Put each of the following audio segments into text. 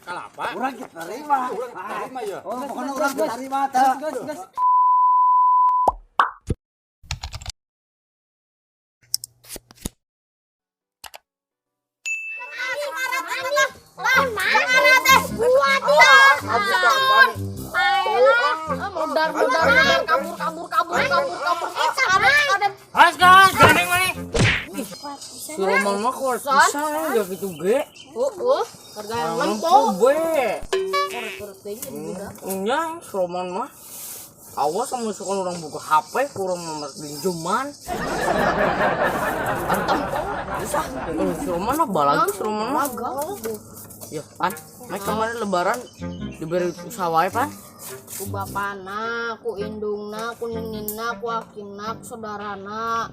Kalapa. Urang kita terima. Urang terima ya. Oh, pokoknya urang kita terima tah. Gas, gas. Mudar, mudar, mudar, kabur, kabur, kabur, kabur, kabur. Ada, Has gas, gandeng mana? Si Roman mah kuat pisan ya gitu ge. Harga yang Lempo lempo. be. Terus teuing jadi budak. Nya si Roman mah. Awas sama misalkan orang buka HP kurang nomor pinjaman. Bisa. Si Roman mah balagi si Roman mah. Ya, Pan. Mek kemarin lebaran diberi usaha wae, Pan. Ku bapana, ku indungna, ku ninina, ku akina, ku saudarana.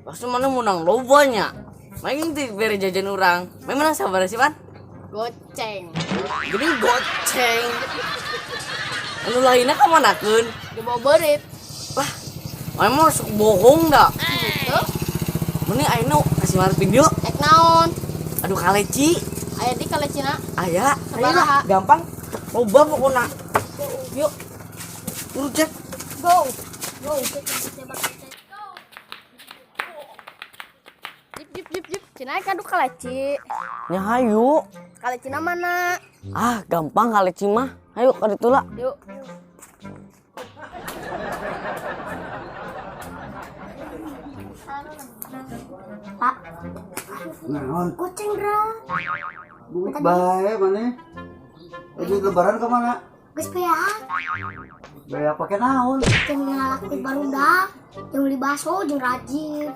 Pasti mana menang lobanya. Main diberi jajan orang. Main menang sabar sih, Pan? Goceng. Jadi goceng. Anu lainnya ka manakeun? Dibawa beurit. Lah, main mah sok bohong dah. Gitu. Mending ayeuna kasih marah video. Ek naon? Aduh kaleci. Aya di kalecina. Aya, Sabaraha? gampang. Loba pokokna. Yuk. Turun cek. Go. Go. Jip jip jip jip. Cina kadu kaleci. Nya hayu. Kalecina mana? Ah, gampang kaleci mah. Hayu ka ditu lah. Yuk. Pak, Naon? goceng bro. Duit bae maneh. Duit lebaran ke mana? Geus beak. Beak pake naon? Jeung ngalak di barudak, jeung beli bakso, jeung rajin.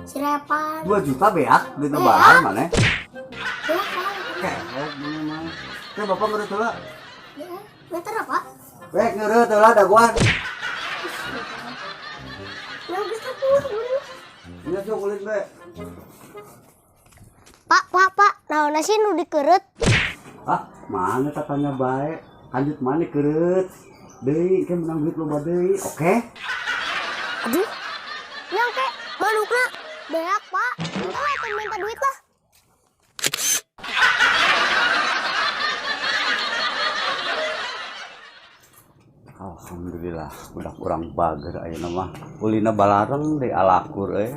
Si Repan. 2 juta beak duit lebaran maneh. Beak Pak. Kehed maneh mah. Teh bapak ngeureut heula. Ya, meter apa? Wek ngeureut heula dagoan. Ya geus takut. Nya sok ulin be. Pak, pak, pak, naon sih nu dikereut? Ah, mana tatanya bae? Lanjut mana kereut? Deui, ke menang duit loba deui. Oke? Aduh. Yang ke manukna beak, Pak. Minta lah, teu minta duit lah. Alhamdulillah, budak urang bager ayeuna mah. Ulina balareng deui alakur euy.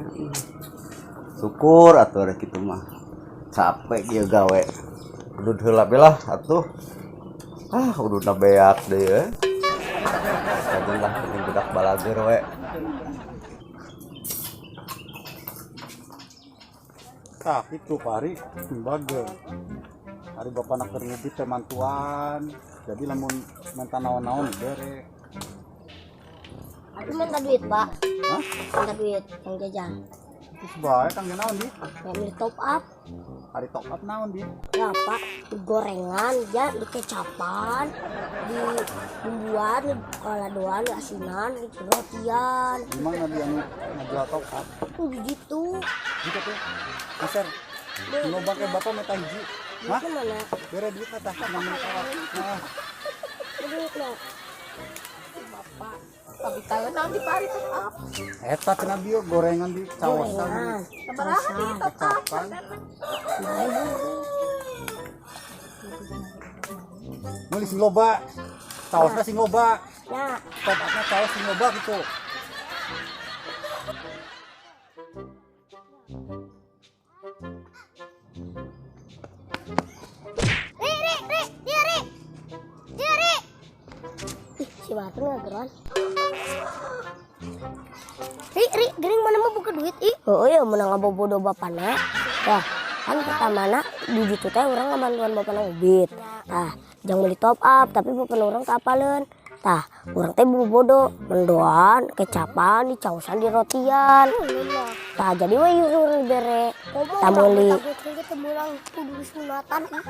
Syukur atuh rek kitu mah. Capek ieu gawe. Udud heula be lah atuh. Ah, ududna beak deui euy. Kajeun lah penting budak balager we. Tah itu Pak Ari, bager. Hari bapak nak keur ngubit teh mantuan. Jadi lamun minta naon-naon bere. Aku minta duit, Pak. Hah? Minta duit yang jajan. Terus bae kang naon di? Yang beli top up. Hari top up naon di? Ya, Pak, di gorengan, ya, di kecapan, di bumbuan, di kaladoan, di asinan, di rotian. Gimana dia anu ngajual top up? Begitu. Gitu tuh. Maser. Loba ke bapak minta hiji. Hah? Duitnya mana? Bere duit tah nang tawar. Nah, Duit mana? Bapak. Tapi tahu naon di pari top up. Eta cenah bieu gorengan di caosan. Gorengan. Sabaraha di top up? Kecapan. Nah, ibu. Meuli sing loba. Caosna sing loba. Ya, Top upna caos sing loba gitu. Ri, ri, ri, dia, ri. Dia, ri. Ih, si Batu nggak. Ri, ri, gering mana mau buka duit, ih. Oh iya, menang ngabobodo bapana. Ya, kan pertamana di ditu teh urang ngabantuan bapana ubit. Tah, jangan beli top up, tapi bapana urang teu apaleun. Tah, urang teh bobodo, mendoan, kecapan, dicausan, di rotian. Tah, jadi we ieu urang dibere. Tah meuli.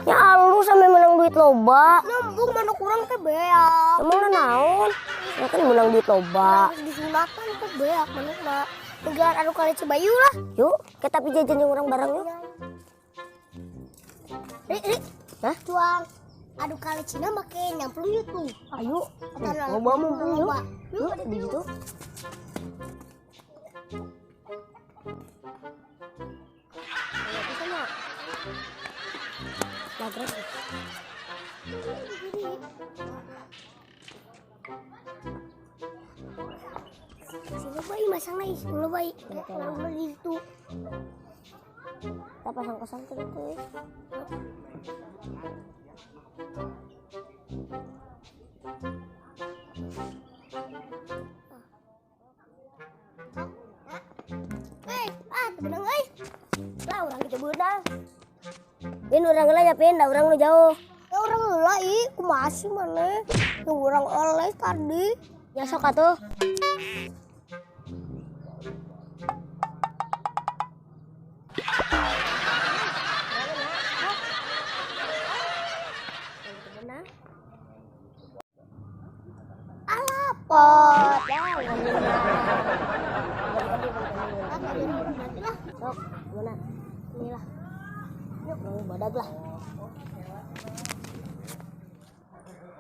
Ya alus sampe menang duit loba. Nembung mana kurang teh beak. Emang naon? Ya kan menang duit loba. Harus disunatan teh beak manukna. Negara anu kali Cibayu lah. Yuk, kita pi jajan jeung urang bareng yuk. Ri, ri. Hah? Tuang. Adu kali Cina make nyamplung yuk tuh. Ayo, Atau loba mumpung yuk. loba. Yuk, di situ. Ayo, bisa nggak? Maghrib. Sini bayi masang lagi, ulah bayi. Ulah di situ. Kita pasang kosong terus tuh. Ah, benang euy. Lah urang gitu beunang. Pin urang heula ya Pin, da urang nu jauh. Ya urang heula ih, kumaha sih maneh? Ya urang oleh tadi. Ya sok atuh. Alah, pot. Ya, ngomongin. Sok, gimana? Inilah. Yuk, mau badag lah.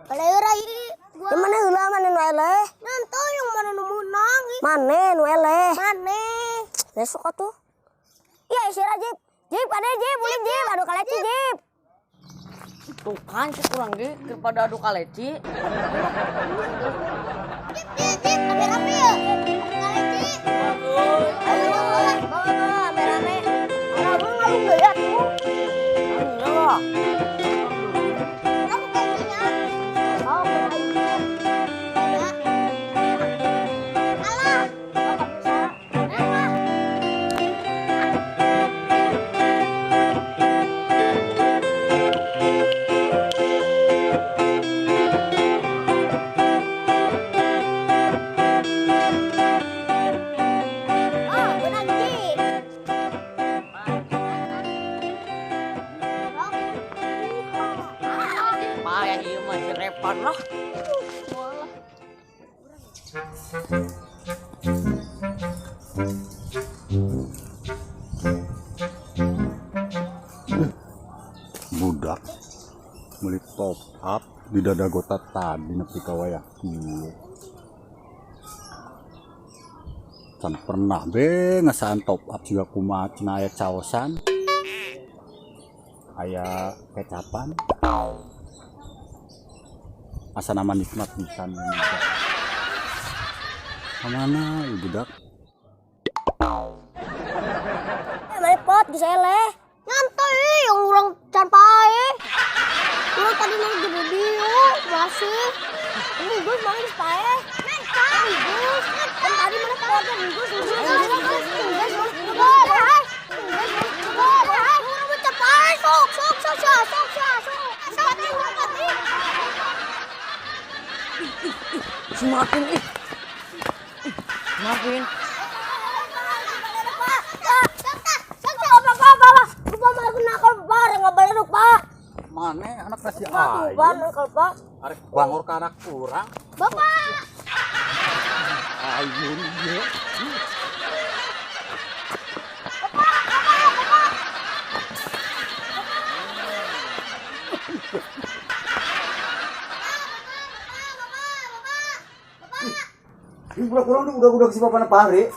Kalau ih, gua Yang mana heula mana nu eleh? nanti yang mana nu menang ih. Mana nu eleh? Maneh. Besok atuh. Iya, istirahat Jip. Jip, ada Jip, ulin Jip, aduh kaleci Jip. Tuh kan si kurang ge kepada adu kaleci. Jip, jip, jip, rame-rame ya. Kaleci. Ayo, bawa, Bawa, bawa, rame-rame. bawa. Ngalu gaya tuh. Enggak lah. Aku kayaknya. Oh, Ya. Alah. Alah. Oh, benang Ji. Payah ieu mah si Repan lah. Budak beli top up di dadagota tadi nepi ka wayah kieu. Can pernah be ngesaan top up juga kumaha cenah aya caosan. Aya kecapan. Asa nama nikmat pisan ini. Kamana ieu budak? Mana pot geus eleh. Nyantai yang urang can pae. Urang tadi nang gede dieu masih. Ini geus mana geus pae. Nyantai, Gus. Kan tadi mana potnya geus geus geus geus geus geus. Sok, sok, sok, sok, sok, sok, sok. Sok, sok, sok. Si Martin ih. Martin. Mane anak nasi ayam. Arek bangor ka anak urang. Bapak. Ayun ieu. Ini budak urang tuh udah-udah si bapana pare.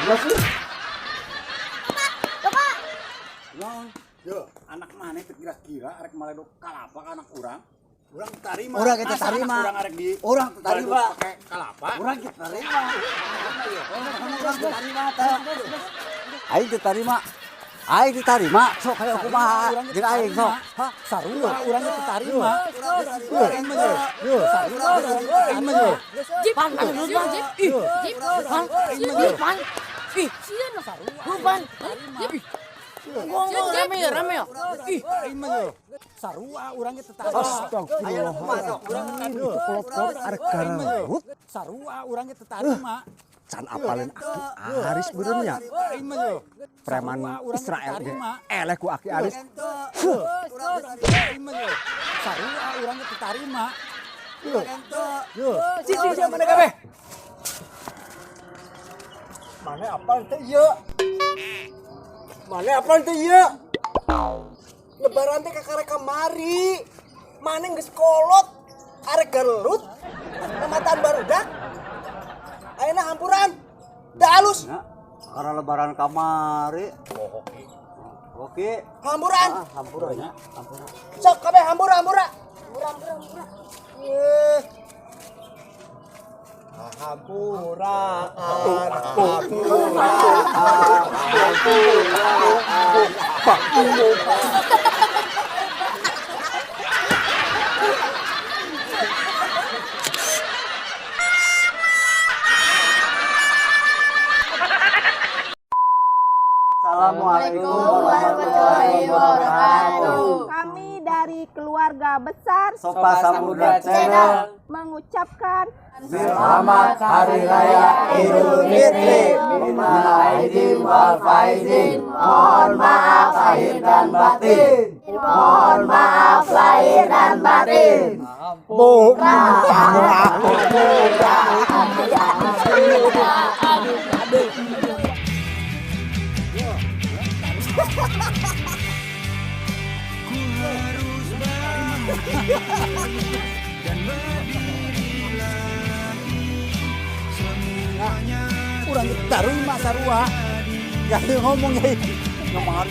Enggak sih? Bapak. Naon? Yo, anak mana teu kira-kira arek maledog kalapa ka anak urang? Urang tarima. Urang kita Masa tarima. anak urang arek di Urang tarima. Pake kalapa. Urang kita tarima. Urang kita tarima tah. Aing teu tarima. Aing teu tarima. Sok kayak kumaha jeung aing sok. Hah? Sarua urang teu tarima. Aing mah ye. Sarua aing mah ye. Jip, pan, pan, pan, jip. Ih, jip, pan, ih, pan. Ih, lu pan. Jip. Ngomong rame ya, rame ya. Ih, Aing mah ye. Sarua urang teu tarima. Astagfirullahaladzim. Itu Kolot-kolot arek garut. Sarua urang teu tarima. Can apalin Aki Aris beureumnya. Aing mah ye. Preman Israel ge. Eleh ku Aki Aris. Aing mah ye. Sarua urang teu tarima. Si si si mana kabeh? Mana apal teh ieu? Mana apal teh ieu? Lebaran teh kakara kamari. Mana geus kolot arek garelut pemataan barudak. Ayeuna hampuran. Da alus. Ya, karena lebaran kamari. Oke. Hampuran. Ah, hampura nya. Hampura. Sok kabeh hampura hampura. Hampuraan, hampuraan, hampuraan. Assalamualaikum warahmatullahi wabarakatuh. Kami dari keluarga besar Sopa Samudra Channel mengucapkan Selamat Hari Raya Idul Fitri. Minal aidin wal faizin. Mohon maaf lahir dan batin. Mohon maaf lahir dan batin. Hampura. Urang tarima sarua. Gak ada ngomong ya. Ngomong.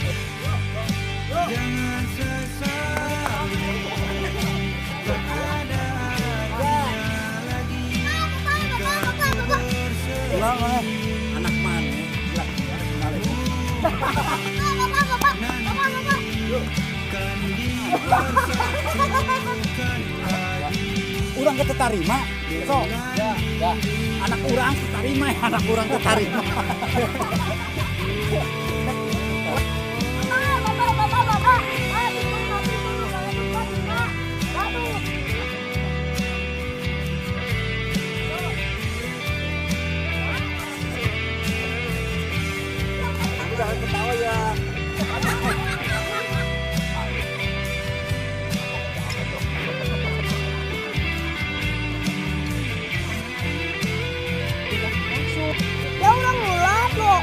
Ulang, anak mana? Bapak, bapak, bapak, bapak. Urang ke tarima. So, ya, ya. Anak urang tarima, ya, anak urang tarima. Bapak, bapak, bapak. Aduh, Jangan ketawa ya. Ya orang ngulat lo.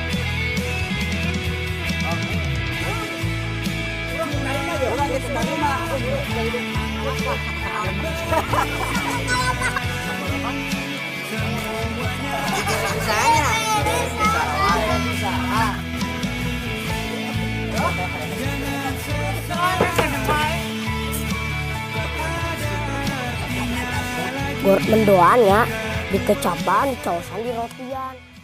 Urang geus tarima. Mendoan ya, dikecapan, dicaosan, di rotian.